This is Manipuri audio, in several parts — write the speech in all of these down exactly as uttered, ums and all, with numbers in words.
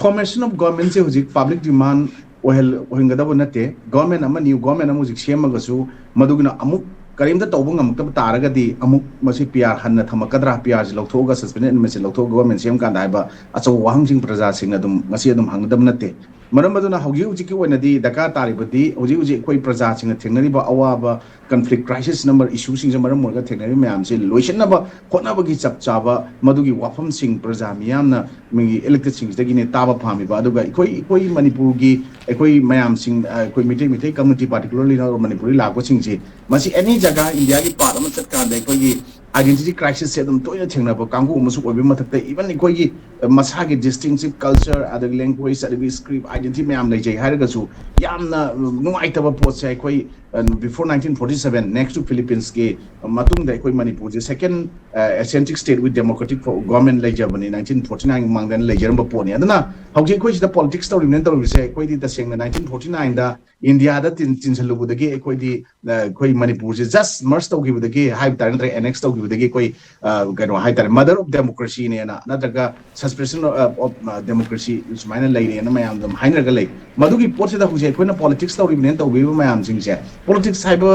Formation of governmentꯁꯦ ꯍꯧꯖꯤꯛ public demand ꯑꯣꯏꯍꯟꯒꯗꯕ ꯅꯠꯇꯦ꯫ Government ꯑꯃ, new government ꯑꯃ ꯍꯧꯖꯤꯛ ꯁꯦꯝꯃꯒꯁꯨ ꯃꯗꯨꯒꯤꯅ ꯑꯃꯨꯛ ꯀꯔꯤꯝꯇ ꯇꯧꯕ ꯉꯝꯃꯛꯇꯕ ꯇꯥꯔꯒꯗꯤ ꯑꯃꯨꯛ ꯃꯁꯤ P R ꯍꯟꯅ ꯊꯝꯃꯛꯀꯗ꯭ꯔꯥ, P Rꯁꯤ ꯂꯧꯊꯣꯛꯑꯒ suspended animationꯁꯤ ꯂꯧꯊꯣꯛꯑꯒ government ꯁꯦꯝ ꯀꯥꯟꯗ ꯍꯥꯏꯕ ꯑꯆꯧꯕ ꯋꯥꯍꯪꯁꯤꯡ ꯄ꯭ꯔꯖꯥꯁꯤꯡꯅ ꯑꯗꯨꯝ ꯉꯁꯤ ꯑꯗꯨꯝ ꯍꯪꯒꯗꯕ ꯅꯠꯇꯦ꯫ ꯃꯔꯝ ꯑꯗꯨꯅ ꯍꯧꯖꯤꯛ ꯍꯧꯖꯤꯛꯀꯤ ꯑꯣꯏꯅꯗꯤ ꯗꯔꯀꯥꯔ ꯇꯥꯔꯤꯕꯗꯤ ꯍꯧꯖꯤꯛ ꯍꯧꯖꯤꯛ ꯑꯩꯈꯣꯏ ꯄ꯭ꯔꯖꯥꯁꯤꯡꯅ ꯊꯦꯡꯅꯔꯤꯕ ꯑꯋꯥꯕ, conflict, crisis number issueꯁꯤꯡꯁꯦ ꯃꯔꯝ ꯑꯣꯏꯔꯒ ꯊꯦꯡꯅꯔꯤꯕ ꯃꯌꯥꯝꯁꯦ ꯂꯣꯏꯁꯤꯟꯅꯕ ꯍꯣꯠꯅꯕꯒꯤ ꯆꯞ ꯆꯥꯕ ꯃꯗꯨꯒꯤ ꯋꯥꯐꯝꯁꯤꯡ ꯄ꯭ꯔꯖꯥ ꯃꯤꯌꯥꯝꯅ ꯃꯤꯒꯤ electedꯁꯤꯡꯁꯤꯗꯒꯤꯅꯦ ꯇꯥꯕ ꯄꯥꯝꯃꯤꯕ꯫ ꯑꯗꯨꯒ ꯑꯩꯈꯣꯏ ꯑꯩꯈꯣꯏ ꯃꯅꯤꯄꯨꯔꯒꯤ ꯑꯩꯈꯣꯏ ꯃꯌꯥꯝꯁꯤꯡ ꯑꯩꯈꯣꯏ ꯃꯤꯇꯩ ꯃꯤꯇꯩ community, particularly ꯃꯅꯤꯄꯨꯔꯗꯒꯤ ꯂꯥꯛꯄꯁꯤꯡꯁꯦ ꯃꯁꯤ any ꯖꯒꯥ Indiaꯒꯤ part ꯑꯃ ꯆꯠꯀꯥꯟꯗ ꯑꯩꯈꯣꯏꯒꯤ identity crisisꯁꯦ ꯑꯗꯨꯝ ꯇꯣꯏꯅ ꯊꯦꯡꯅꯕ ꯀꯥꯡꯕꯨ ꯑꯃꯁꯨ ꯑꯣꯏꯕꯒꯤ ꯃꯊꯛꯇ even ꯑꯩꯈꯣꯏꯒꯤ ꯃꯁꯥꯒꯤ distinctive culture, ꯑꯗꯒꯤ language, ꯑꯗꯒꯤ script, identity ꯃꯌꯥꯝ ꯂꯩꯖꯩ ꯍꯥꯏꯔꯒꯁꯨ ꯌꯥꯝꯅ ꯅꯨꯡꯉꯥꯏꯇꯕ ꯄꯣꯠꯁꯦ ꯑꯩꯈꯣꯏ before nineteen forty seven, next to Philippines ꯀꯤ ꯃꯇꯨꯡꯗ ꯑꯩꯈꯣꯏ ꯃꯅꯤꯄꯨꯔꯁꯦ second Asiatic state with democratic government ꯂꯩꯖꯕꯅꯤ꯫ Nineteen forty nine ꯃꯃꯥꯡꯗ ꯂꯩꯖꯔꯝꯕ ꯄꯣꯠꯅꯤ꯫ ꯑꯗꯨꯅ ꯍꯧꯖꯤꯛ ꯑꯩꯈꯣꯏ ꯁꯤꯗ politics ꯇꯧꯔꯤꯕꯅꯤꯅ ꯇꯧꯔꯤꯕꯁꯦ ꯑꯩꯈꯣꯏꯗꯤ ꯇꯁꯦꯡꯅ nineteen forty nineꯗ Indiaꯗ ꯆꯤꯟꯁꯤꯜꯂꯨꯕꯗꯒꯤ ꯑꯩꯈꯣꯏꯗꯤ ꯑꯩꯈꯣꯏ ꯃꯅꯤꯄꯨꯔꯁꯦ just merge ꯇꯧꯈꯤꯕꯗꯒꯤ ꯍꯥꯏꯕ ꯇꯥꯔꯦ, ꯅꯠꯇ꯭ꯔꯒ annex ꯇꯧꯈꯤꯕꯗꯒꯤ ꯑꯩꯈꯣꯏ ꯀꯩꯅꯣ ꯍꯥꯏꯇꯥꯔꯦ, mother of democracyꯅꯦꯅ, ꯅꯠꯇ꯭ꯔꯒ suspension of democracy ꯁꯨꯃꯥꯏꯅ ꯂꯩꯔꯦꯅ ꯃꯌꯥꯝ ꯑꯗꯨꯝ ꯍꯥꯏꯅꯔꯒ ꯂꯩ꯫ ꯃꯗꯨꯒꯤ ꯄꯣꯠꯁꯤꯗ ꯍꯧꯖꯤꯛ ꯑꯩꯈꯣꯏꯅ politics ꯇꯧꯔꯤꯕꯅꯦꯅ ꯇꯧꯕꯤꯔꯤꯕ ꯃꯌꯥꯝꯁꯤꯡꯁꯦ, politics ꯍꯥꯏꯕ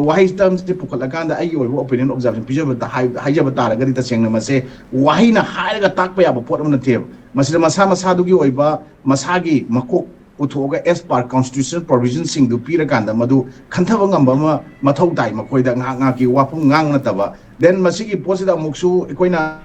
ꯋꯥꯍꯩ termꯁꯤ ꯄꯨꯈꯠꯂꯀꯥꯟꯗ ꯑꯩꯒꯤ ꯑꯣꯏꯕ opinion, observation ꯄꯤꯖꯕꯗ ꯍꯥꯏꯖꯕ ꯇꯥꯔꯒꯗꯤ ꯇꯁꯦꯡꯅ ꯃꯁꯦ ꯋꯥꯍꯩꯅ ꯍꯥꯏꯔꯒ ꯇꯥꯛꯄ ꯌꯥꯕ ꯄꯣꯠ ꯑꯃ ꯅꯠꯇꯦꯕ꯫ ꯃꯁꯤꯗ ꯃꯁꯥ ꯃꯁꯥꯗꯨꯒꯤ ꯑꯣꯏꯕ ꯃꯁꯥꯒꯤ ꯃꯀꯣꯛ ꯄꯨꯊꯣꯛꯑꯒ as per constitutional provisionꯁꯤꯡꯗꯨ ꯄꯤꯔꯀꯥꯟꯗ ꯃꯗꯨ ꯈꯟꯊꯕ ꯉꯝꯕ ꯑꯃ ꯃꯊꯧ ꯇꯥꯏ꯫ ꯃꯈꯣꯏꯗ ꯉꯥꯏꯍꯥꯛ ꯉꯥꯏꯍꯥꯛꯀꯤ ꯋꯥꯐꯝ ꯉꯥꯡ ꯅꯠꯇꯕ꯫ Then ꯃꯁꯤꯒꯤ ꯄꯣꯠꯁꯤꯗ ꯑꯃꯨꯛꯁꯨ ꯑꯩꯈꯣꯏꯅ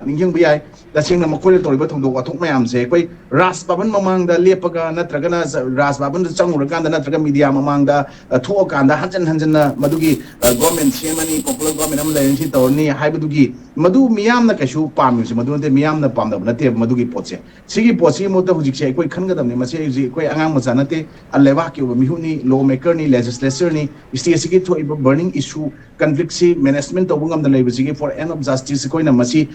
ꯅꯤꯡꯁꯤꯡꯕ ꯌꯥꯏ, ꯇꯁꯦꯡꯅ ꯃꯈꯣꯏꯅ ꯇꯧꯔꯤꯕ ꯊꯧꯗꯣꯛ ꯋꯥꯊꯣꯛ ꯃꯌꯥꯝꯁꯦ ꯑꯩꯈꯣꯏ ꯔꯥꯖ ꯚꯕꯟ ꯃꯃꯥꯡꯗ ꯂꯦꯞꯄꯒ ꯅꯠꯇ꯭ꯔꯒꯅ ꯔꯥꯖ ꯚꯕꯟꯗ ꯆꯪꯉꯨꯔꯀꯥꯟꯗ ꯅꯠꯇ꯭ꯔꯒ media ꯃꯃꯥꯡꯗ ꯊꯣꯛꯑꯀꯥꯟꯗ ꯍꯟꯖꯤꯟ ꯍꯟꯖꯤꯟꯅ ꯃꯗꯨꯒꯤ government ꯁꯦꯝꯃꯅꯤ, popular government ꯑꯃ ꯂꯩꯔꯅꯤ, ꯁꯤ ꯇꯧꯔꯅꯤ ꯍꯥꯏꯕꯗꯨꯒꯤ ꯃꯗꯨ ꯃꯤꯌꯥꯝꯅ ꯀꯩꯁꯨ ꯄꯥꯝꯃꯤꯕꯁꯦ ꯃꯗꯨ ꯅꯠꯇꯦ, ꯃꯤꯌꯥꯝꯅ ꯄꯥꯝꯗꯕ ꯅꯠꯇꯦꯕ ꯃꯗꯨꯒꯤ ꯄꯣꯠꯁꯦ꯫ ꯁꯤꯒꯤ ꯄꯣꯠꯁꯤꯒꯤ ꯃꯍꯨꯠꯇ ꯍꯧꯖꯤꯛꯁꯦ ꯑꯩꯈꯣꯏ ꯈꯟꯒꯗꯕꯅꯤ꯫ ꯃꯁꯤ ꯍꯧꯖꯤꯛ ꯑꯩꯈꯣꯏ ꯑꯉꯥꯡ ꯃꯆꯥ ꯅꯠꯇꯦ, ꯂꯩꯕꯥꯛꯀꯤ ꯑꯣꯏꯕ ꯃꯤꯍꯨꯠꯅꯤ, law makerꯅꯤ, legislatorꯅꯤ, stateꯁꯤꯒꯤ ꯊꯣꯛꯏꯕ burning issue, conflictꯁꯤ management ꯇꯧꯕ ꯉꯝꯗꯅ ꯂꯩꯕꯁꯤꯒꯤ for end of justice ꯑꯩꯈꯣꯏꯅ ꯃꯁꯤ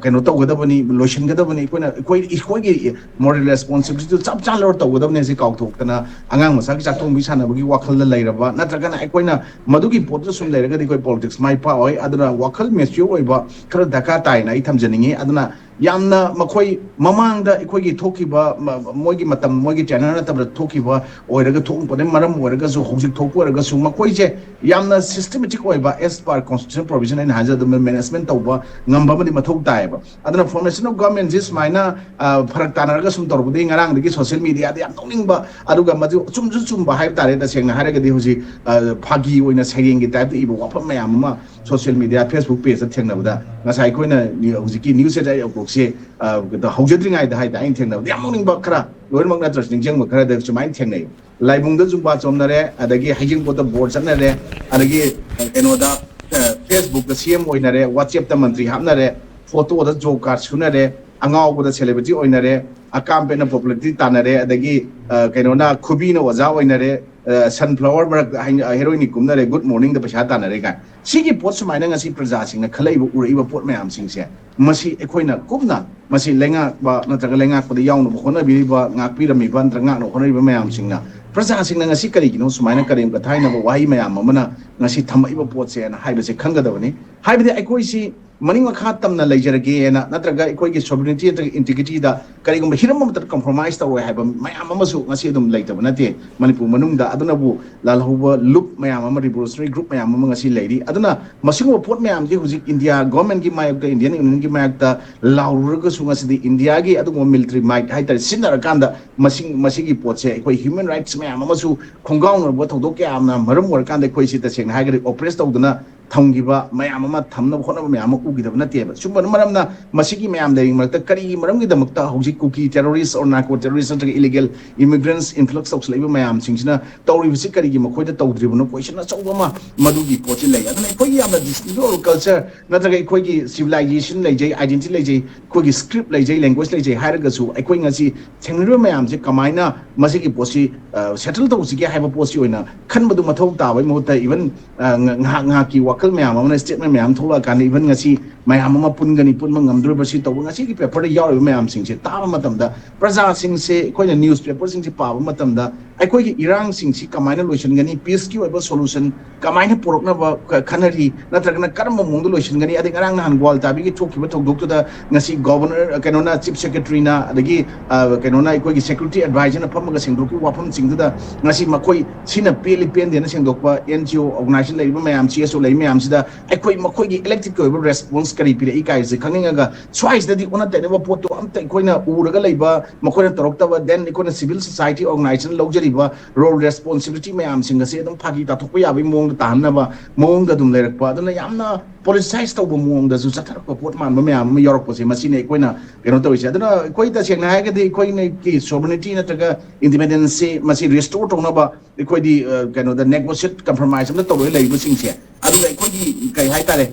ꯀꯩꯅꯣ ꯇꯧꯒꯗꯕꯅꯤ, ꯂꯣꯏꯁꯤꯟꯒꯗꯕꯅꯤ꯫ ꯑꯩꯈꯣꯏꯅ ꯑꯩꯈꯣꯏ ꯑꯩꯈꯣꯏꯒꯤ moral responsibilityꯗꯨ ꯆꯞ ꯆꯥꯅ ꯂꯧꯔ ꯇꯧꯒꯗꯕꯅꯤ꯫ ꯑꯁꯤ ꯀꯥꯎꯊꯣꯛꯇꯅ ꯑꯉꯥꯡ ꯃꯆꯥꯒꯤ ꯆꯥꯛꯊꯣꯡꯕꯤ ꯁꯥꯟꯅꯕꯒꯤ ꯋꯥꯈꯜꯗ ꯂꯩꯔꯕ ꯅꯠꯇ꯭ꯔꯒꯅ ꯑꯩꯈꯣꯏꯅ ꯃꯗꯨꯒꯤ ꯄꯣꯠꯇꯨ ꯁꯨꯝ ꯂꯩꯔꯒꯗꯤ ꯑꯩꯈꯣꯏ politics ꯃꯥꯏ ꯄꯥꯛꯑꯣꯏ꯫ ꯑꯗꯨꯅ ꯋꯥꯈꯜ mature ꯑꯣꯏꯕ ꯈꯔ ꯗꯔꯀꯥꯔ ꯇꯥꯏꯅ ꯑꯩ ꯊꯝꯖꯅꯤꯡꯉꯤ꯫ ꯑꯗꯨꯅ ꯌꯥꯝꯅ ꯃꯈꯣꯏ ꯃꯃꯥꯡꯗ ꯑꯩꯈꯣꯏꯒꯤ ꯊꯣꯛꯈꯤꯕ ꯃ- ꯃꯣꯏꯒꯤ ꯃꯇꯝ, ꯃꯣꯏꯒꯤ ꯇꯦꯅꯔ ꯅꯠꯇꯕꯗ ꯊꯣꯛꯈꯤꯕ ꯑꯣꯏꯔꯒ, ꯊꯣꯛꯄꯗꯩ ꯃꯔꯝ ꯑꯣꯏꯔꯒꯁꯨ, ꯍꯧꯖꯤꯛ ꯊꯣꯛꯄ ꯑꯣꯏꯔꯒꯁꯨ, ꯃꯈꯣꯏꯁꯦ ꯌꯥꯝꯅ systematic ꯑꯣꯏꯕ, as per constitutional provision ꯑꯩꯅ ꯍꯥꯏꯖꯕꯗ, ꯃꯦꯅꯦꯖꯃꯦꯟ ꯇꯧꯕ ꯉꯝꯕ ꯑꯃꯗꯤ ꯃꯊꯧ ꯇꯥꯏꯌꯦꯕ꯫ ꯑꯗꯨꯅ formation of government ꯁꯤ ꯁꯨꯃꯥꯏꯅ ꯑ, ꯐꯔꯛ ꯇꯥꯅꯔꯒ ꯁꯨꯝ ꯇꯧꯔꯛꯄꯗꯒꯤ ꯉꯔꯥꯡꯗꯒꯤ ꯁꯣꯁꯤꯌꯦꯜ ꯃꯦꯗꯤꯌꯥꯗ ꯌꯥꯝ ꯅꯣꯛꯅꯤꯡꯕ, ꯑꯗꯨꯒ ꯃꯗꯨ ꯆꯨꯝꯁꯨ ꯆꯨꯝꯕ ꯍꯥꯏꯕ ꯇꯥꯔꯦ꯫ ꯇꯁꯦꯡꯅ ꯍꯥꯏꯔꯒꯗꯤ ꯍꯧꯖꯤꯛ ꯑ, ꯐꯥꯒꯤ ꯑꯣꯏꯅ ꯁꯩꯔꯦꯡꯒꯤ ꯇꯥꯏꯞꯇ ꯏꯕ ꯋꯥꯐꯝ ꯃꯌꯥꯝ ꯑꯃ ꯁꯣꯁꯤꯌꯦꯜ ꯃꯦꯗꯤꯌꯥ, Facebook ꯄꯦꯖꯇ ꯊꯦꯡꯅꯕꯗ, ꯉꯁꯥꯏ ꯑꯩꯈꯣꯏꯅ ꯅ꯭ꯌꯨ- ꯍꯧꯖꯤꯛꯀꯤ ꯅ꯭ꯌꯨꯁ ꯑꯦꯠ ꯑꯥꯏ ꯑꯣꯛꯂꯣꯛꯁꯦ, ꯑ, ꯀꯩꯅꯣ, ꯍꯧꯖꯗ꯭ꯔꯤꯉꯩꯗ ꯍꯥꯏꯇꯥꯔꯦ, ꯑꯩꯅ ꯊꯦꯡꯅꯕꯗ ꯌꯥꯝ ꯅꯣꯛꯅꯤꯡꯕ ꯈꯔ, ꯂꯣꯏꯅꯃꯛ ꯅꯠꯇ꯭ꯔꯁꯨ ꯅꯤꯡꯁꯤꯡꯕ ꯈꯔꯗ ꯁꯨꯃꯥꯏꯅ ꯊꯦꯡꯅꯩ꯫ ꯂꯥꯏꯕꯨꯡꯗ ꯖꯨꯝꯕꯥ ꯆꯣꯡꯅꯔꯦ, ꯑꯗꯒꯤ ꯍꯩꯖꯤꯡꯄꯣꯠꯇ ꯕꯣꯔ ꯆꯠꯅꯔꯦ, ꯑꯗꯒꯤ ꯀꯩꯅꯣꯗ, ꯑ, Facebook ꯁꯤ ꯑꯦꯝ ꯑꯣꯏꯅꯔꯦ, WhatsApp ꯇ ꯃꯟꯇ꯭ꯔꯤ ꯍꯥꯞꯅꯔꯦ, ꯐꯣꯇꯣꯗ ꯖꯣꯕ ꯀꯥꯔꯗ ꯁꯨꯅꯔꯦ, ꯑꯉꯥꯎꯕꯗ ꯁꯦꯂꯦꯕ꯭ꯔꯤꯇꯤ ꯑꯣꯏꯅꯔꯦ, ꯑꯀꯥꯝꯄꯦꯠꯅ ꯄꯣꯄꯨꯂꯔꯤꯇꯤ ꯇꯥꯟꯅꯔꯦ, ꯑꯗꯒꯤ ꯑ, ꯀꯩꯅꯣꯅ, ꯈꯨꯕꯤꯅ ꯑꯣꯖꯥ ꯑꯣꯏꯅꯔꯦ, ꯁꯟꯐ꯭ꯂꯥꯋꯔ ꯃꯔꯛꯇ ꯍꯦꯔꯣꯏꯅꯤ ꯀꯨꯝꯅꯔꯦ, ꯒꯨꯗ ꯃꯣꯔꯅꯤꯡꯗ ꯄꯩꯁꯥ ꯇꯥꯟꯅꯔꯦ ꯀꯥꯏ꯫ ꯁꯤꯒꯤ ꯄꯣꯠ ꯁꯨꯃꯥꯏꯅ ꯉꯁꯤ ꯄ꯭ꯔꯖꯥꯁꯤꯡꯅ ꯈꯜꯂꯛꯏꯕ, ꯎꯔꯛꯏꯕ ꯄꯣꯠ ꯃꯌꯥꯝꯁꯤꯡꯁꯦ, ꯃꯁꯤ ꯑꯩꯈꯣꯏꯅ ꯀꯨꯞꯅ, ꯃꯁꯤ ꯂꯩꯉꯥꯛꯄ ꯅꯠꯇ꯭ꯔꯒ ꯂꯩꯉꯥꯛꯄꯗ ꯌꯥꯎꯅꯕ ꯍꯣꯠꯅꯕꯤꯔꯤꯕ, ꯉꯥꯛꯄꯤꯔꯝꯃꯤꯕ ꯅꯠꯇ꯭ꯔꯒ ꯉꯥꯛꯅꯕ ꯍꯣꯠꯅꯔꯤꯕ ꯃꯌꯥꯝꯁꯤꯡꯅ ꯄ꯭ꯔꯖꯥꯁꯤꯡꯅ ꯉꯁꯤ ꯀꯔꯤꯒꯤꯅꯣ ꯁꯨꯃꯥꯏꯅ ꯀꯔꯦꯝ ꯀꯊꯥꯏꯅꯕ ꯋꯥꯍꯩ ꯃꯌꯥꯝ ꯑꯃꯅ ꯉꯁꯤ ꯊꯝꯃꯛꯏꯕ ꯄꯣꯠꯁꯦꯅ ꯍꯥꯏꯕꯁꯦ ꯈꯪꯒꯗꯕꯅꯤ꯫ ꯍꯥꯏꯕꯗꯤ ꯑꯩꯈꯣꯏꯁꯤ ꯃꯅꯤꯡ ꯃꯈꯥ ꯇꯝꯅ ꯂꯩꯖꯔꯒꯦꯅ, ꯅꯠꯇ꯭ꯔꯒ ꯑꯩꯈꯣꯏꯒꯤ ꯁꯣꯕꯔꯤꯅꯤꯇꯤ ꯅꯠꯇ꯭ꯔꯒ ꯏꯟꯇꯤꯒ꯭ꯔꯤꯇꯤꯗ ꯀꯔꯤꯒꯨꯝꯕ ꯍꯤꯔꯝ ꯑꯃꯠꯇꯗ ꯀꯝꯄ꯭ꯔꯣꯃꯥꯏꯁ ꯇꯧꯔꯣꯏ ꯍꯥꯏꯕ ꯃꯌꯥꯝ ꯑꯃꯁꯨ ꯉꯁꯤ ꯑꯗꯨꯝ ꯂꯩꯇꯕ ꯅꯠꯇꯦ ꯃꯅꯤꯄꯨꯔ ꯃꯅꯨꯡꯗ꯫ ꯑꯗꯨꯅꯕꯨ ꯂꯥꯜꯍꯧꯕ ꯂꯨꯞ ꯃꯌꯥꯝ ꯑꯃ, ꯔꯤꯚꯣꯂꯨꯁꯅꯔꯤ ꯒ꯭ꯔꯨꯞ ꯃꯌꯥꯝ ꯑꯃ ꯉꯁꯤ ꯂꯩꯔꯤ꯫ ꯑꯗꯨꯅ ꯃꯁꯤꯒꯨꯝꯕ ꯄꯣꯠ ꯃꯌꯥꯝꯁꯤ ꯍꯧꯖꯤꯛ ꯏꯟꯗꯤꯌꯥ ꯒꯣꯔꯃꯦꯟꯒꯤ ꯃꯥꯌꯣꯛꯇ, ꯏꯟꯗꯤꯌꯟ ꯌꯨꯅꯤꯌꯟꯒꯤ ꯃꯥꯌꯣꯛꯇ ꯂꯥꯎꯔꯨꯔꯒꯁꯨ, ꯉꯁꯤꯗꯤ ꯏꯟꯗꯤꯌꯥꯒꯤ ꯑꯗꯨꯒꯨꯝꯕ ꯃꯤꯂꯤꯇꯔꯤ ꯃꯥꯏꯠ ꯍꯥꯏꯇꯥꯔꯦ ꯁꯤꯖꯤꯟꯅꯔꯀꯥꯟꯗ ꯃꯁꯤꯡ, ꯃꯁꯤꯒꯤ ꯄꯣꯠꯁꯦ ꯑꯩꯈꯣꯏ ꯍ꯭ꯌꯨꯃꯦꯟ ꯔꯥꯏꯠꯁ ꯃꯌꯥꯝ ꯑꯃꯁꯨ ꯈꯣꯡꯒꯥꯎꯅꯔꯕ ꯊꯧꯗꯣꯛ ꯀꯌꯥ ꯑꯃꯅ ꯃꯔꯝ ꯑꯣꯏꯔꯀꯥꯟꯗ ꯑꯩꯈꯣꯏꯁꯤ ꯇꯁꯦꯡꯅ ꯍꯥꯏꯔꯒꯗꯤ ꯑꯣꯄ꯭ꯔꯦꯁ ꯇꯧꯗꯅ ꯊꯝꯈꯤꯕ ꯃꯌꯥꯝ ꯑꯃ, ꯊꯝꯅꯕ ꯍꯣꯠꯅꯕ ꯃꯌꯥꯝ ꯑꯃ ꯎꯈꯤꯗꯕ ꯅꯠꯇꯦꯕ꯫ ꯁꯨꯝꯕꯅ ꯃꯔꯝꯅ ꯃꯁꯤꯒꯤ ꯃꯌꯥꯝ ꯂꯩꯔꯤ ꯃꯔꯛꯇ ꯀꯔꯤꯒꯤ ꯃꯔꯝꯒꯤꯗꯃꯛꯇ ꯍꯧꯖꯤꯛ ꯀꯨꯀꯤ ꯇꯦꯔꯣꯔꯤꯁ ꯑꯣꯔ ꯅꯥꯔꯀꯣ ꯇꯦꯔꯣꯔꯤꯁ ꯅꯠꯇ꯭ꯔꯒ ꯏꯂꯤꯒꯦꯜ ꯏꯃꯤꯒ꯭ꯔꯦꯟꯁ ꯏꯟꯐ꯭ꯂꯛꯁ ꯇꯧꯁꯤꯜꯂꯛꯏꯕ ꯃꯌꯥꯝꯁꯤꯡꯁꯤꯅ ꯇꯧꯔꯤꯕꯁꯤ ꯀꯔꯤꯒꯤ ꯃꯈꯣꯏꯗ ꯇꯧꯗ꯭ꯔꯤꯕꯅꯣ ꯀꯣꯏꯁꯟ ꯑꯆꯧꯕ ꯑꯃ ꯃꯗꯨꯒꯤ ꯄꯣꯠꯁꯤ ꯂꯩ꯫ ꯑꯗꯨꯅ ꯑꯩꯈꯣꯏꯒꯤ ꯌꯥꯝꯅ ꯗꯤꯁꯇꯤꯡ ꯑꯣꯏꯕ ꯀꯜꯆꯔ ꯅꯠꯇ꯭ꯔꯒ ꯑꯩꯈꯣꯏꯒꯤ ꯁꯤꯚꯤꯂꯥꯏꯖꯦꯁꯟ ꯂꯩꯖꯩ, ꯑꯥꯏꯗꯦꯟꯇꯤꯇꯤ ꯂꯩꯖꯩ, ꯑꯩꯈꯣꯏꯒꯤ ꯁ꯭ꯀ꯭ꯔꯤꯞ ꯂꯩꯖꯩ, ꯂꯦꯡꯒ꯭ꯋꯦꯖ ꯂꯩꯖꯩ ꯍꯥꯏꯔꯒꯁꯨ ꯑꯩꯈꯣꯏ ꯉꯁꯤ ꯊꯦꯡꯅꯔꯤꯕ ꯃꯌꯥꯝꯁꯦ ꯀꯃꯥꯏꯅ ꯃꯁꯤꯒꯤ ꯄꯣꯠꯁꯤ ꯁꯦꯇꯜ ꯇꯧꯁꯤꯒꯦ ꯍꯥꯏꯕ ꯄꯣꯠꯁꯤ ꯑꯣꯏꯅ ꯈꯟꯕꯗꯨ ꯃꯊꯧ ꯇꯥꯕꯒꯤ ꯃꯍꯨꯠꯇ, ꯏꯚꯟ ꯉꯥꯏꯍꯥꯛ ꯉꯥꯏꯍꯥꯛꯀꯤ ꯋꯥꯈꯜ ꯃꯌꯥꯝ ꯑꯃꯅ, ꯁ꯭ꯇꯦꯠꯃꯦꯟ ꯃꯌꯥꯝ ꯑꯃ ꯊꯣꯛꯂꯛꯑꯀꯥꯟꯗ, ꯏꯚꯟ ꯉꯁꯤ ꯃꯌꯥꯝ ꯑꯃ ꯄꯨꯟꯒꯅꯤ, ꯄꯨꯟꯕ ꯉꯝꯗꯣꯔꯤꯕ꯭ꯔꯥ ꯁꯤ ꯇꯧꯕ, ꯉꯁꯤꯒꯤ ꯄꯦꯄꯔꯗ ꯌꯥꯎꯔꯤꯕ ꯃꯌꯥꯝꯁꯤꯡꯁꯦ ꯇꯥꯕ ꯃꯇꯝꯗ, ꯄ꯭ꯔꯖꯥꯁꯤꯡꯁꯦ ꯑꯩꯈꯣꯏꯅ ꯅ꯭ꯌꯨꯁ ꯄꯦꯄꯔꯁꯤꯡꯁꯦ ꯄꯥꯕ ꯃꯇꯝꯗ ꯑꯩꯈꯣꯏꯒꯤ ꯏꯔꯥꯡꯁꯤꯡꯁꯤ ꯀꯃꯥꯏꯅ ꯂꯣꯏꯁꯤꯟꯒꯅꯤ, ꯄꯤꯁꯀꯤ ꯑꯣꯏꯕ ꯁꯣꯂꯨꯁꯟ ꯀꯃꯥꯏꯅ ꯄꯨꯔꯛꯅꯕ ꯈ- ꯈꯟꯅꯔꯤ, ꯅꯠꯇ꯭ꯔꯒꯅ ꯀꯔꯝꯕ ꯃꯑꯣꯡꯗ ꯂꯣꯏꯁꯤꯟꯒꯅꯤ? ꯑꯗꯩ ꯉꯔꯥꯡ ꯅꯍꯥꯟ ꯒ꯭ꯋꯥꯜꯇꯥꯕꯤꯒꯤ ꯊꯣꯛꯈꯤꯕ ꯊꯧꯗꯣꯛꯇꯨꯗ ꯉꯁꯤ ꯒꯣꯕꯔꯅꯔ, ꯀꯩꯅꯣꯅ, ꯆꯤꯐ ꯁꯦꯀ꯭ꯔꯦꯇꯔꯤꯅ, ꯑꯗꯒꯤ ꯑ, ꯀꯩꯅꯣꯅ, ꯑꯩꯈꯣꯏꯒꯤ ꯁꯦꯀ꯭ꯌꯨꯔꯤꯇꯤ ꯑꯦꯗꯚꯥꯏꯖꯔꯅ ꯐꯝꯃꯒ ꯁꯦꯡꯗꯣꯛꯈꯤꯕ ꯋꯥꯐꯝꯁꯤꯡꯗꯨꯗ ꯉꯁꯤ ꯃꯈꯣꯏ ꯁꯤꯅ ꯄꯦꯜꯂꯤ ꯄꯦꯟꯗꯦꯅ ꯁꯦꯡꯗꯣꯛꯄ, ꯑꯦꯟ ꯖꯤ ꯑꯣ ꯑꯣꯔꯒꯅꯥꯏꯖꯦꯁꯟ ꯂꯩꯔꯤꯕ ꯃꯌꯥꯝ, ꯁꯤ ꯑꯦꯁ ꯑꯣ ꯂꯩꯔꯤ ꯃꯌꯥꯝꯁꯤꯗ ꯑꯩꯈꯣꯏ ꯃꯈꯣꯏꯒꯤ ꯏꯂꯦꯛꯇꯦꯠꯀꯤ ꯑꯣꯏꯕ ꯔꯦꯁꯄꯣꯟꯁ ꯀꯔꯤ ꯄꯤꯔꯛꯏ ꯀꯥꯏꯁꯦ ꯈꯪꯅꯤꯡꯉꯒ, ꯁ꯭ꯋꯥꯏꯁꯤꯗꯗꯤ ꯑꯣꯟꯅ ꯇꯩꯅꯕ ꯄꯣꯠꯇꯣ ꯑꯝꯇ ꯑꯩꯈꯣꯏꯅ ꯎꯔꯒ ꯂꯩꯕ, ꯃꯈꯣꯏꯅ ꯇꯧꯔꯛꯇꯕ, then ꯑꯩꯈꯣꯏꯅ ꯁꯤꯚꯤꯜ ꯁꯣꯁꯥꯏꯇꯤ ꯑꯣꯔꯒꯅꯥꯏꯖꯦꯁꯟ ꯂꯧꯖꯔꯤꯕ ꯔꯣꯜ ꯔꯦꯁꯄꯣꯟꯁꯤꯕꯤꯂꯤꯇꯤ ꯃꯌꯥꯝꯁꯤꯡ ꯑꯁꯦ ꯑꯗꯨꯝ ꯐꯥꯒꯤ ꯇꯥꯊꯣꯛꯄ ꯌꯥꯕꯒꯤ ꯃꯑꯣꯡꯗ ꯇꯥꯍꯟꯅꯕ ꯃꯑꯣꯡꯗ ꯑꯗꯨꯝ ꯂꯩꯔꯛꯄ, ꯑꯗꯨꯅ ꯌꯥꯝꯅ ꯄꯣꯂꯤꯇꯤꯁꯥꯏꯁ ꯇꯧꯕ ꯃꯑꯣꯡꯗꯁꯨ ꯆꯠꯊꯔꯛꯄ ꯄꯣꯠ ꯃꯥꯟꯕ ꯃꯌꯥꯝ ꯑꯃ ꯌꯥꯎꯔꯛꯄꯁꯦ, ꯃꯁꯤꯅ ꯑꯩꯈꯣꯏꯅ ꯀꯩꯅꯣ ꯇꯧꯔꯤꯁꯦ꯫ ꯑꯗꯨꯅ ꯑꯩꯈꯣꯏ ꯇꯁꯦꯡꯅ ꯍꯥꯏꯔꯒꯗꯤ ꯑꯩꯈꯣꯏꯅꯒꯤ ꯁꯣꯕꯔꯅꯤꯇꯤ ꯅꯠꯇ꯭ꯔꯒ ꯏꯟꯗꯤꯄꯦꯟꯗꯦꯟꯁꯁꯤ ꯃꯁꯤ ꯔꯤꯁꯇꯣꯔ ꯇꯧꯅꯕ ꯑꯩꯈꯣꯏꯗꯤ, ꯑ, ꯀꯩꯅꯣꯗ ꯅꯦꯒꯣꯁꯤꯌꯦꯠ, ꯀꯝꯄ꯭ꯔꯣꯃꯥꯏꯁ ꯑꯃ ꯇꯧꯔꯒ ꯂꯩꯔꯤꯕꯁꯤꯡꯁꯦ, ꯑꯗꯨꯗ ꯑꯩꯈꯣꯏꯒꯤ ꯀꯩ ꯍꯥꯏꯇꯥꯔꯦ,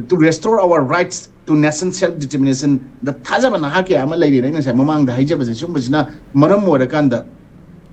to restore our rights to national self determination ꯗ ꯊꯥꯖꯕ ꯅꯍꯥ ꯀꯌꯥ ꯑꯃ ꯂꯩꯔꯦꯅ ꯑꯩꯅ ꯉꯁꯥꯏ ꯃꯃꯥꯡꯗ ꯍꯥꯏꯖꯕꯁꯦ, ꯁꯨꯝꯕꯁꯤꯅ ꯃꯔꯝ ꯑꯣꯏꯔꯀꯥꯟꯗ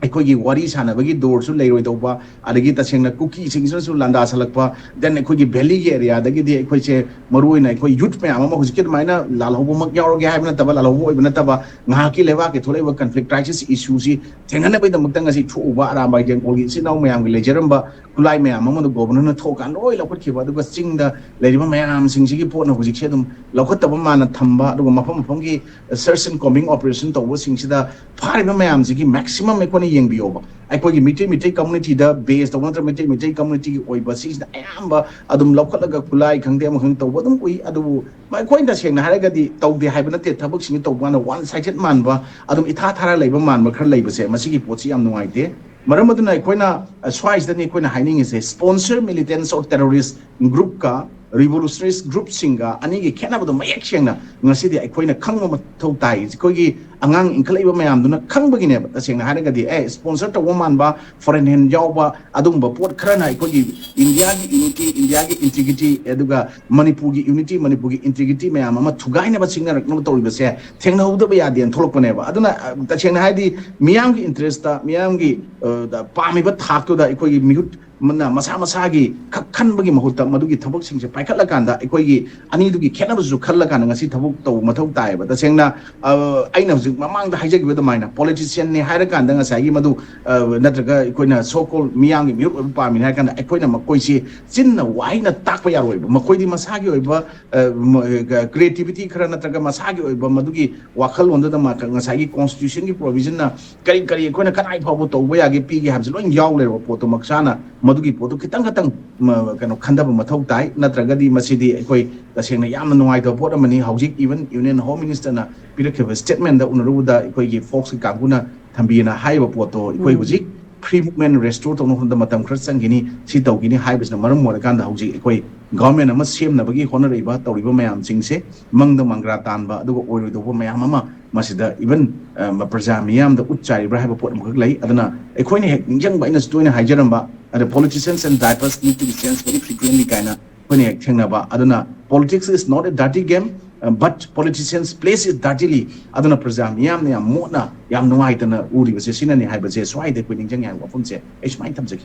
ꯑꯩꯈꯣꯏꯒꯤ ꯋꯥꯔꯤ ꯁꯥꯟꯅꯕꯒꯤ ꯗꯣꯔꯁꯨ ꯂꯩꯔꯣꯏꯗꯧꯕ, ꯑꯗꯒꯤ ꯇꯁꯦꯡꯅ ꯀꯨꯀꯤꯁꯤꯡꯁꯤꯅꯁꯨ ꯂꯥꯟꯗꯥꯁꯜꯂꯛꯄ, then ꯑꯩꯈꯣꯏꯒꯤ ꯚꯦꯂꯤꯒꯤ ꯑꯦꯔꯤꯌꯥꯗꯒꯤꯗꯤ ꯑꯩꯈꯣꯏꯁꯦ ꯃꯔꯨꯑꯣꯏꯅ ꯑꯩꯈꯣꯏ ꯌꯨꯠ ꯃꯌꯥꯝ ꯑꯃ ꯍꯧꯖꯤꯛꯀꯤ ꯑꯗꯨꯃꯥꯏꯅ ꯂꯥꯜꯍꯧꯕꯃꯛ ꯌꯥꯎꯔꯒꯦ ꯍꯥꯏꯕ ꯅꯠꯇꯕ, ꯂꯥꯜꯍꯧꯕ ꯑꯣꯏꯕ ꯅꯠꯇꯕ, ꯉꯥꯏꯍꯥꯛꯀꯤ ꯂꯩꯕꯥꯛꯀꯤ ꯊꯣꯛꯂꯛꯏꯕ ꯀꯟꯐ꯭ꯂꯤꯛ ꯀ꯭ꯔꯥꯏꯁꯤꯁ ꯏꯁꯨꯁꯤ ꯊꯦꯡꯅꯅꯕꯒꯤꯗꯃꯛꯇ ꯉꯁꯤ ꯊꯣꯛꯎꯕ ꯑꯔꯥꯝꯕꯥꯏ ꯇꯦꯡꯀꯣꯜꯒꯤ ꯏꯆꯤꯟ ꯏꯅꯥꯎ ꯃꯌꯥꯝꯒꯤ ꯂꯩꯖꯔꯝꯕ ꯈꯨꯠꯂꯥꯏ ꯃꯌꯥꯝ ꯑꯃꯗꯣ ꯒꯣꯕꯔꯅꯔꯅ ꯊꯣꯛꯑꯀꯥꯟꯗ ꯂꯣꯏ ꯂꯧꯈꯠꯈꯤꯕ, ꯑꯗꯨꯒ ꯆꯤꯡꯗ ꯂꯩꯔꯤꯕ ꯃꯌꯥꯝꯁꯤꯡꯁꯤꯒꯤ ꯄꯣꯠꯅ ꯍꯧꯖꯤꯛꯁꯦ ꯑꯗꯨꯝ ꯂꯧꯈꯠꯇꯕ ꯃꯥꯅ ꯊꯝꯕ, ꯑꯗꯨꯒ ꯃꯐꯝ ꯃꯐꯝꯒꯤ search and combing operation ꯇꯧꯕꯁꯤꯡꯁꯤꯗ ꯐꯥꯔꯤꯕ ꯃꯌꯥꯝꯁꯤꯒꯤ ꯃꯦꯛꯁꯤꯃꯝ ꯑꯩꯈꯣꯏꯅ ꯌꯦꯡꯕꯤꯌꯣꯕ꯫ ꯑꯩꯈꯣꯏꯒꯤ ꯃꯤꯇꯩ ꯃꯤꯇꯩ ꯀꯝꯃꯨꯅꯤꯇꯤꯗ ꯕꯦꯁ ꯇꯧꯕ ꯅꯠꯇ꯭ꯔꯒ ꯃꯤꯇꯩ ꯃꯤꯇꯩ ꯀꯝꯃꯨꯅꯤꯇꯤꯒꯤ ꯑꯣꯏꯕ ꯁꯤꯁꯤꯅ ꯑꯌꯥꯝꯕ ꯑꯗꯨꯝ ꯂꯧꯈꯠꯂꯒ ꯈꯨꯠꯂꯥꯏ ꯈꯪꯗꯦ ꯑꯃ ꯈꯪꯗꯦ ꯇꯧꯕ ꯑꯗꯨꯝ ꯎꯏ꯫ ꯑꯗꯨꯕꯨ ꯑꯩꯈꯣꯏꯅ ꯇꯁꯦꯡꯅ ꯍꯥꯏꯔꯒꯗꯤ ꯇꯧꯗꯦ ꯍꯥꯏꯕ ꯅꯠꯇꯦ, ꯊꯕꯛꯁꯤꯡꯁꯤ ꯇꯧꯕ ꯀꯥꯟꯗ ꯋꯥꯟ ꯁꯥꯏꯗꯦꯠ ꯃꯥꯟꯕ, ꯑꯗꯨꯝ ꯏꯊꯥ ꯊꯥꯔ ꯂꯩꯕ ꯃꯥꯟꯕ ꯈꯔ ꯂꯩꯕꯁꯦ, ꯃꯁꯤꯒꯤ ꯄꯣꯠꯁꯤ ꯌꯥꯝ ꯅꯨꯡꯉꯥꯏꯇꯦ꯫ ꯃꯔꯝ ꯑꯗꯨꯅ ꯑꯩꯈꯣꯏꯅ, ꯑ, ꯁ꯭ꯋꯥꯏꯁꯤꯗꯅꯤ ꯑꯩꯈꯣꯏꯅ ꯍꯥꯏꯅꯤꯡꯉꯤꯁꯦ, sponsor militants or terrorist group ꯀ revolutionary group ꯁꯤꯡꯒ ꯑꯅꯤꯒꯤ ꯈꯦꯠꯅꯕꯗꯣ ꯃꯌꯦꯛ ꯁꯦꯡꯅ ꯉꯁꯤꯗꯤ ꯑꯩꯈꯣꯏꯅ ꯈꯪꯕ ꯃꯊꯧ ꯇꯥꯏ꯫ ꯑꯩꯈꯣꯏꯒꯤ ꯑꯉꯥꯡ ꯏꯟꯈꯠꯂꯛꯏꯕ ꯃꯌꯥꯝꯗꯨꯅ ꯈꯪꯕꯒꯤꯅꯦꯕ꯫ ꯇꯁꯦꯡꯅ ꯍꯥꯏꯔꯒꯗꯤ, ꯑꯦ, ꯁ꯭ꯄꯣꯟꯁꯔ ꯇꯧꯕ ꯃꯥꯟꯕ, ꯐꯣꯔꯦꯟ ꯍꯦꯟ ꯌꯥꯎꯕ, ꯑꯗꯨꯒꯨꯝꯕ ꯄꯣꯠ ꯈꯔꯅ ꯑꯩꯈꯣꯏꯒꯤ ꯏꯟꯗꯤꯌꯥꯒꯤ ꯌꯨꯅꯤꯇꯤ, ꯏꯟꯗꯤꯌꯥꯒꯤ ꯏꯟꯇꯤꯒ꯭ꯔꯤꯇꯤ, ꯑꯗꯨꯒ ꯃꯅꯤꯄꯨꯔꯒꯤ ꯌꯨꯅꯤꯇꯤ, ꯃꯅꯤꯄꯨꯔꯒꯤ ꯏꯟꯇꯤꯒ꯭ꯔꯤꯇꯤ ꯃꯌꯥꯝ ꯑꯃ ꯊꯨꯒꯥꯏꯅꯕ ꯁꯤꯖꯤꯟꯅꯔꯛꯅꯕ ꯇꯧꯔꯤꯕꯁꯦ ꯊꯦꯡꯅꯍꯧꯗꯕ ꯌꯥꯗꯦꯅ ꯊꯣꯛꯂꯛꯄꯅꯦꯕ꯫ ꯑꯗꯨꯅ, ꯑ, ꯇꯁꯦꯡꯅ ꯍꯥꯏꯔꯗꯤ, ꯃꯤꯌꯥꯝꯒꯤ ꯏꯟꯇꯔꯦꯁꯇ, ꯃꯤꯌꯥꯝꯒꯤ, ꯑ, ꯄꯥꯝꯃꯤꯕ ꯊꯥꯛꯇꯨꯗ ꯑꯩꯈꯣꯏꯒꯤ ꯃꯤꯍꯨꯠ ꯃꯁꯥ ꯃꯁꯥꯒꯤ ꯈꯛ ꯈꯟꯕꯒꯤ ꯃꯍꯨꯠꯇ ꯃꯗꯨꯒꯤ ꯊꯕꯛꯁꯤꯡꯁꯦ ꯄꯥꯏꯈꯠꯂꯀꯥꯟꯗ ꯑꯩꯈꯣꯏꯒꯤ ꯑꯅꯤꯗꯨꯒꯤ ꯈꯦꯠꯅꯕꯁꯨ ꯈꯜꯂꯀꯥꯟꯗ ꯉꯁꯤ ꯊꯕꯛ ꯇꯧꯕ ꯃꯊꯧ ꯇꯥꯏꯌꯦꯕ꯫ ꯇꯁꯦꯡꯅ ꯑꯩꯅ ꯍꯧꯖꯤꯛ ꯃꯃꯥꯡꯗ ꯍꯥꯏꯖꯈꯤꯕ ꯑꯗꯨꯃꯥꯏꯅ ꯄꯣꯂꯤꯇꯤꯁꯤꯌꯟꯅꯤ ꯍꯥꯏꯔꯀꯥꯟꯗ ꯉꯁꯥꯏꯒꯤ ꯃꯗꯨ ꯅꯠꯇ꯭ꯔꯒ ꯑꯩꯈꯣꯏꯅ ꯁꯣ ꯀꯣꯜ ꯃꯤꯌꯥꯝꯒꯤ ꯃꯤꯍꯨꯠ ꯑꯣꯏꯕ ꯄꯥꯝꯃꯤꯅꯤ ꯍꯥꯏꯔ ꯀꯥꯟꯗ ꯑꯩꯈꯣꯏꯅ ꯃꯈꯣꯏꯁꯤ ꯆꯤꯟꯅ ꯋꯥꯍꯩꯅ ꯇꯥꯛꯄ ꯌꯥꯔꯣꯏꯕ꯫ ꯃꯈꯣꯏꯗꯤ ꯃꯁꯥꯒꯤ ꯑꯣꯏꯕ ꯀ꯭ꯔꯤꯌꯦꯇꯤꯕꯤꯇꯤ ꯈꯔ ꯅꯠꯇ꯭ꯔꯒ ꯃꯁꯥꯒꯤ ꯑꯣꯏꯕ ꯃꯗꯨꯒꯤ ꯋꯥꯈꯜꯂꯣꯟꯗꯨꯗ ꯉꯁꯥꯏꯒꯤ ꯀꯣꯟꯁꯇꯤꯇ꯭ꯌꯨꯁꯟꯒꯤ ꯄ꯭ꯔꯣꯚꯤꯖꯟꯅ ꯀꯔꯤ ꯀꯔꯤ ꯑꯩꯈꯣꯏꯅ ꯀꯗꯥꯏ ꯐꯥꯎꯕ ꯇꯧꯕ ꯌꯥꯒꯦ ꯄꯤꯒꯦ ꯍꯥꯏꯕꯁꯦ ꯂꯣꯏ ꯌꯥꯎ ꯂꯩꯔꯕ ꯄꯣꯠꯇꯨꯃꯛ ꯆꯥꯅ ꯃꯗꯨꯒꯤ ꯄꯣꯠꯇꯨ ꯈꯤꯇꯪ ꯈꯇꯪ ꯀꯩꯅꯣ ꯈꯟꯊꯕ ꯃꯊꯧ ꯇꯥꯏ꯫ ꯅꯠꯇ꯭ꯔꯒꯗꯤ ꯃꯁꯤꯗꯤ ꯑꯩꯈꯣꯏ ꯇꯁꯦꯡꯅ ꯌꯥꯝꯅ ꯅꯨꯡꯉꯥꯏꯇꯕ ꯄꯣꯠ ꯑꯃꯅꯤ꯫ ꯍꯧꯖꯤꯛ even Union Home Minister ꯅ ꯄꯤꯔꯛꯈꯤꯕ statement ꯗ ꯎꯅꯔꯨꯕꯗ ꯑꯩꯈꯣꯏꯒꯤ ꯐꯣꯛꯁꯀꯤ ꯀꯥꯡꯕꯨꯅ ꯊꯝꯕꯤꯅ ꯍꯥꯏꯔꯤꯕ ꯄꯣꯠꯇꯣ ꯑꯩꯈꯣꯏ ꯍꯧꯖꯤꯛ ꯐ꯭ꯔꯤ ꯃꯨꯚꯃꯦꯟ ꯔꯦꯁꯇꯣꯔ ꯇꯧꯅꯕ ꯍꯣꯠꯅꯕꯗ ꯃꯇꯝ ꯈꯔ ꯆꯪꯈꯤꯅꯤ, ꯁꯤ ꯇꯧꯈꯤꯅꯤ ꯍꯥꯏꯕꯁꯤꯅ ꯃꯔꯝ ꯑꯣꯏꯔꯀꯥꯟꯗ ꯍꯧꯖꯤꯛ ꯑꯩꯈꯣꯏ ꯒꯚꯔꯟꯃꯦꯟ ꯑꯃ ꯁꯦꯝꯅꯕꯒꯤ ꯍꯣꯠꯅꯔꯛꯏꯕ ꯇꯧꯔꯤꯕ ꯃꯌꯥꯝꯁꯤꯡꯁꯦ ꯃꯪꯗ ꯃꯪꯒ꯭ꯔꯥ ꯇꯥꯟꯕ ꯑꯗꯨꯒ ꯑꯣꯏꯔꯣꯏꯗꯧꯕ ꯃꯌꯥꯝ ꯑꯃ ꯃꯁꯤꯗ even ꯄ꯭ꯔꯖꯥ ꯃꯤꯌꯥꯝꯗ ꯎꯠ ꯆꯥꯏꯔꯤꯕ꯭ꯔꯥ ꯍꯥꯏꯕ ꯄꯣꯠ ꯑꯃꯈꯛ ꯂꯩ꯫ ꯑꯗꯨꯅ ꯑꯩꯈꯣꯏꯅ ꯍꯦꯛ ꯅꯤꯡꯁꯤꯡꯕ, ꯑꯩꯅꯁꯨ ꯇꯣꯏꯅ ꯍꯥꯏꯖꯔꯝꯕ, ꯑꯗ politicians and diapers need to be changed very frequently ꯀꯥꯏꯅ ꯑꯩꯈꯣꯏꯅ ꯍꯦꯛ ꯊꯦꯡꯅꯕ꯫ ꯑꯗꯨꯅ politics is not a dirty game, but politicians plays it dirtily꯫ ꯑꯗꯨꯅ ꯄ꯭ꯔꯖꯥ ꯃꯤꯌꯥꯝꯅ ꯌꯥꯝ ꯃꯣꯠꯅ, ꯌꯥꯝ ꯅꯨꯡꯉꯥꯏꯇꯅ ꯎꯔꯤꯕꯁꯦ ꯁꯤꯅꯅꯤ ꯍꯥꯏꯕꯁꯦ ꯁ꯭ꯋꯥꯏꯗ ꯑꯩꯈꯣꯏ ꯅꯤꯡꯁꯤꯡꯉꯦ ꯍꯥꯏꯕ ꯋꯥꯐꯝꯁꯦ ꯑꯩ ꯁꯨꯃꯥꯏꯅ ꯊꯝꯖꯒꯦ꯫